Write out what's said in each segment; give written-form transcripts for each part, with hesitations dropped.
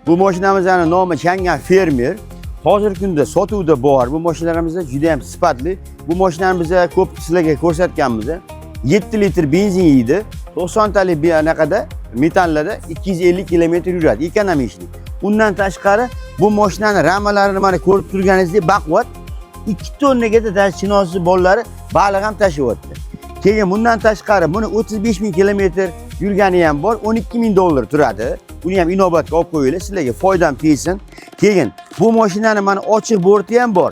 Bu mashinamizni nomi Changan Fermer. Hozirgi kunda sotuvda bor. Bu mashinalarimiz juda ham sifatli. Bu mashinani biz ko'p sizlarga ko'rsatganmiz. 7 litr benzin yeydi. 90 talik bir anaqada metanlarda 250 kilometr yuradi, ekonomичный. Undan tashqari bu mashinani ramalarini mana ko'rib turganingizdek baquvvat 2 tonnagacha даже chinosi bolalari baliq ham tashyapti. Keyin bundan tashqari buni 35 ming kilometr yurgani ham bor, 12 ming dollar turadi. Uni ham inobatga olib qo'yinglar, sizlarga foydam tegsin. Keyin bu mashinani mana ochiq borti ham bor.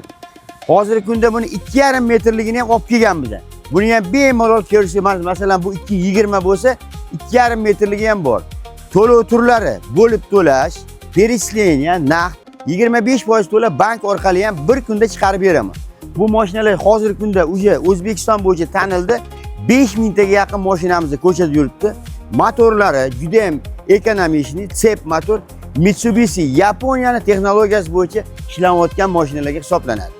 Hozirgi kunda buni 2,5 metrligini ham olib kelganmiz. Buni ham bemalol ko'rishga, masalan bu 2,20 bo'lsa, 2,5 metrligi ham bor. To'lov turlari bo'lib to'lash, перечисление, naqd 25% to'lab bank orqali ham bir kunda chiqarib beraman. Bu mashinalar hozirgi kunda уже O'zbekiston bo'yicha tanildi. 5 mingtaga yaqin mashinamiz ko'chada yuribdi. Motorlari juda ham ekonomичный, цеп motor Mitsubishi Yaponiyani texnologiyasi bo'yicha ishlanayotgan mashinalarga hisoblanadi.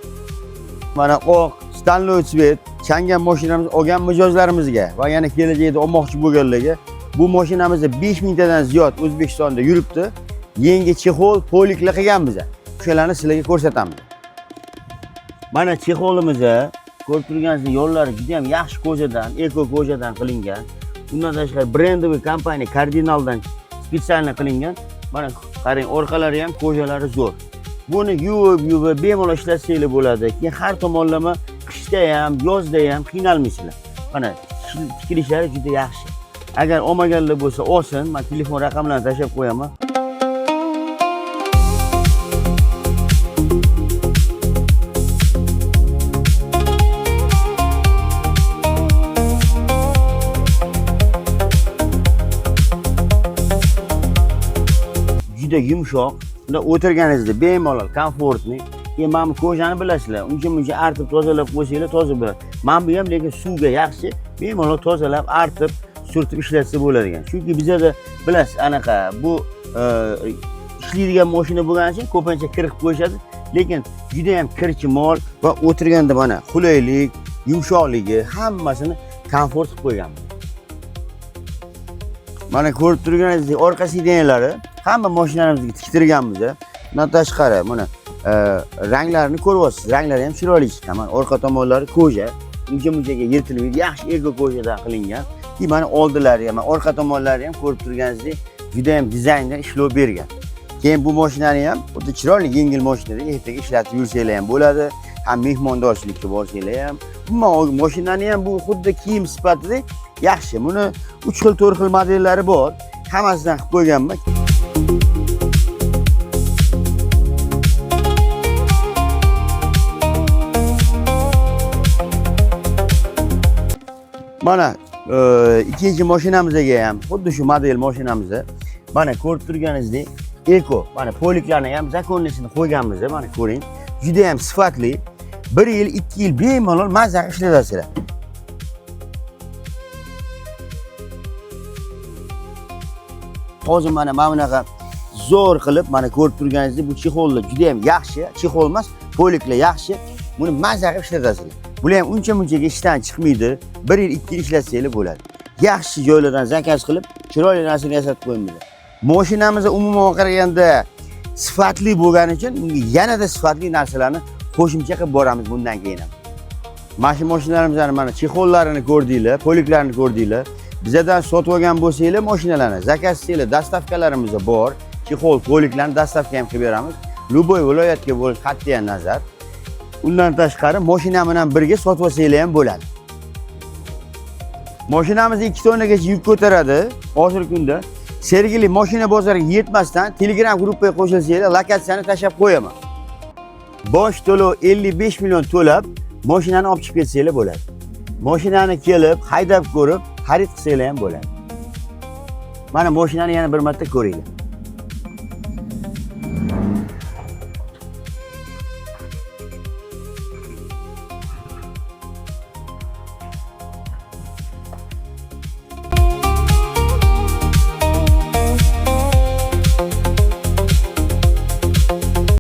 Mana oq, стальной цвет, Changan mashinamiz olgan mijozlarimizga va yana kelajakda olmoqchi bo'lganlarga bu mashinamizda 5 mingtadan ziyod O'zbekistonda yuribdi. Yangi чехол, poliklar qilganmiz. O'shalarni sizlarga ko'rsatamiz. Mana чехол imiz ko'rib turganingizdek yo'llari juda ham yaxshi кожа dan, эко кожа dan qilingan. Undan tashqari брендовый kompaniya Kardinaldan специально qilingan. Mana qarang, orqalari ham кожа lari zo'r. Buni yuvib-yuvib bemalol ishlatsanglar bo'ladi. Keyin har tomonlama qishda ham, yozda ham qiynalmaysizlar. Mana tikilishlari juda yaxshi. Agar olmaganlar bo'lsa olsin, men telefon raqamlarini tashlab qo'yaman. Juda yumshoq. Unda o'tirganingizda bemalol комфортный. Keyin mana bu кожа ni bilasizlar, uncha muncha artib tozalab qo'ysanglar toza bo'ladi. Mana bu ham lekin suvga yaxshi, bemalol tozalab, artib, surtib ishlatsa bo'ladigan. Chunki bizada bilasiz, anaqa bu ishlaydigan mashina bo'lgani uchun ko'pincha kir qilib qo'yishadi, lekin juda ham kirchi mol va o'tirganda mana qulaylik, yumshoqligi hammasini komfort qilib qo'ygan. Mana ko'rib turganingizdek orqa сиденья lari hamma mashinalarimizga tiktirganmiz. Undan tashqari mana ranglarini ko'ryapsiz. Ranglari ham chiroyli chiqqan. Mana orqa tomonlari кожа, uncha munchaga yirtilmaydi, yaxshi эко кожа dan qilingan. Keyin mana oldilari ham, orqa tomonlari ham ko'rib turganingizdek juda ham dizayner ishlov bergan. Keyin bu mashinani ham xuddi chiroyli yengil mashinada ertaga ishlatib yursanglar ham bo'ladi. Ham mehmondorchilikka borsanglar ham. Umuman mashinani ham bu xuddi kiyim sifatida yaxshi. Buni 3 xil, 4 xil modellari bor. Hammasidan qilib qo'yganman. Mana ikkinchi mashinamizga ham xuddi shu model mashinamizda mana ko'rib turganingizdek эко, mana poliklarni ham законный sini qo'yganmiz, mana ko'ring. Juda ham sifatli. 1 yil, 2 yil bemalol maza qilib ishlatasizlar. Hozir mana bunaqa zo'r qilib mana ko'rib turganingizdek bu чехол lar juda ham yaxshi, чехол emas, poliklar yaxshi. Buni maza qilib ishlatasizlar. Bular ham uncha munchaga ishdan chiqmaydi. 1 yil, 2 yil ishlatsanglar bo'ladi. Yaxshi joylardan заказ qilib, chiroyli narsani yasatib qo'yamiz. Mashinamiz umuman qaraganda sifatli bo'lgani uchun bunga yanada sifatli narsalarni qo'shimcha qilib boramiz bundan keyin ham. Mana shu mashinalarimizni mana чехол larini ko'rdinglar, poliklarini ko'rdinglar. Bizadan sotib olgan bo'lsanglar mashinalarni, заказ qilsanglar, доставка larimiz bor. Чехол, poliklarni доставка ham qilib beramiz. Любой viloyatga bo'lish qat'iyan nazar. Undan tashqari mashina bilan birga sotib olsanglar ham bo'ladi. Mashinamiz 2 tonnagacha yuk ko'taradi hozirgi kunda. Sergeli mashina bozoriga yetmasdan Telegram gruppaga qo'shilsanglar, lokatsiyani tashlab qo'yaman. Bosh to'lov 55 million to'lab, mashinani olib chiqib ketsanglar bo'ladi. Mashinani kelib, haydab ko'rib, xarid qilsanglar ham bo'ladi. Mana mashinani yana bir marta ko'ringlar.